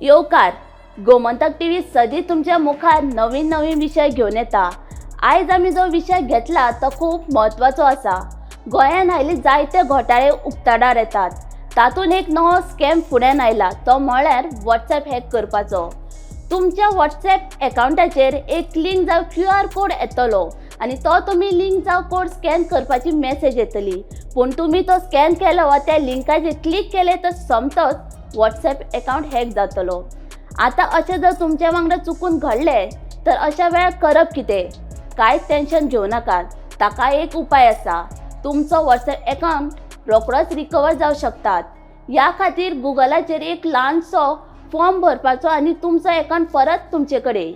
येवकार. गोमंतक टीव्ही सदींच तुमच्या मुखार नवीन नवीन विशय घेवन येता. आयज आमी जो विशय घेतला तो खूब म्हत्वाचो आसा. गोंयान हायली जायते घोटाळे उक्ताडार येतात. तातूंत एक नवो स्कॅम फुड्यान आयला, तो म्हळ्यार वॉट्सएप हॅक करपाचो. तुमच्या वॉट्सएप एकावंटाचेर एक लिंक जावं क्यूआर कोड येतलो आनी तो तुमी लिंक जावं कोड स्कॅन करपाची मॅसेज येतली. पूण तुमी तो स्कॅन केलो वा त्या लिंकाचेर क्लिक केलें तर सोमतोच वॉट्सएप एकावंट हॅक जातलो. आतां अशें जर तुमच्या वांगडा चुकून घडलें तर अशा वेळार करप कितें? कांयच टेंशन घेवं नाकात. ताका एक उपाय आसा. तुमचो वॉट्सएप एकावंट रोखडोच रिकवर जावं शकतात. ह्या खातीर गुगलाचेर एक ल्हानसो फॉर्म भरपाचो आनी तुमचो एकावंट परत तुमचे कडेन.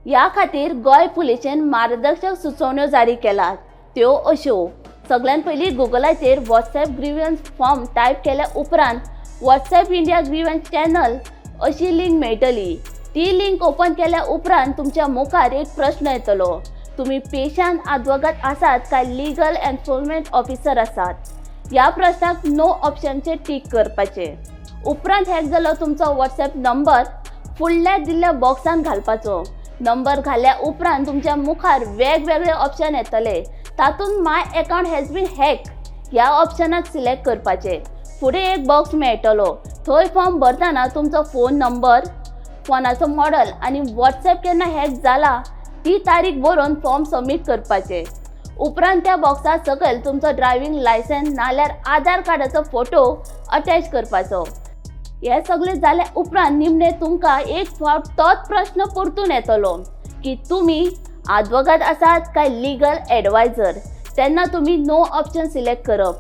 ह्या खातीर गोंय पुलिशेन मार्गदर्शक सुचोवण्यो जारी केल्यात, त्यो अश्यो: सगळ्यात पयलीं गुगलाचेर वॉट्सएप ग्रिवन्स फॉर्म टायप केल्या उपरांत वॉट्सएप इंडिया ग्रिवन्स चॅनल अशी लिंक मेळटली. ती लिंक ओपन केल्या उपरांत तुमच्या मुखार एक प्रश्न येतलो, तुमी पेशान आदवोगाद आसात काय लिगल एन्फोर्समेंट ऑफिसर आसात? ह्या प्रश्नाक नो ऑप्शनचेर टीक करपाचें. उपरांत हॅक जालो तुमचो वॉट्सएप नंबर फुडल्या दिल्ल्या बॉक्सान घालपाचो. नंबर घाल्या उपरांत तुमच्या मुखार वेगवेगळे ऑप्शन येतले. तातूंत "My account has been hack" ह्या ऑप्शनाक सिलेक्ट करपाचें. फुडें एक बॉक्स मेळटलो. थंय फॉर्म भरतना तुमचो फोन नंबर, फोनाचो मॉडल आनी वॉट्सएप केन्ना हॅक जाला ती तारीख बरोवन फॉर्म सबमीट करपाचें. उपरांत त्या बॉक्सा सकयल तुमचो ड्रायव्हिंग लायसन्स नाल्यार आधार कार्डाचो फोटो अटॅच करपाचो. हें सगळें जाल्या उपरांत निमणें तुमकां एक फावट तोच प्रश्न परतून येतलो की तुमी आदवोगाद आसात काय लिगल एडवायजर? तेन्ना तुमी नो ऑप्शन सिलेक्ट करप.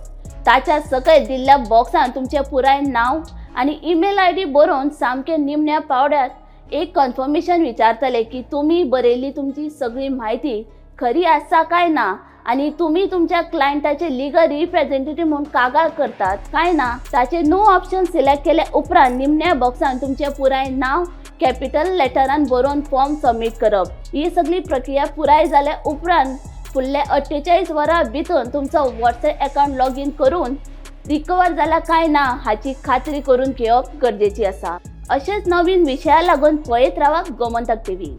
ताच्या सकयल दिल्ल्या बॉक्सान तुमचें पुराय नांव आनी ईमेल आयडी बरोवन सामकें निमण्या पावड्यार एक कन्फर्मेशन विचारतले की तुमी बरयल्ली तुमची सगळी म्हायती खरी आसा काय ना आनी तुमी तुमच्या क्लायंटाचे लिगल रिप्रेझेंटेटिव्ह म्हूण कागाळ करतात काय ना. ताचे नो ऑप्शन सिलेक्ट केल्या उपरांत निमण्या बॉक्सान तुमचें पुराय नांव कॅपिटल लेटरान बरोवन फॉर्म सबमीट करप. ही सगळी प्रक्रिया पुराय जाल्या उपरांत फुडल्या 48 वरां भितर तुमचो वॉट्सएप एकावंट लॉगीन करून रिकवर जाला काय ना हाची खात्री करून घेवप गरजेची आसा. अशेंच नवीन विशया लागून पळयत रावा गोमंतक टीव्ही.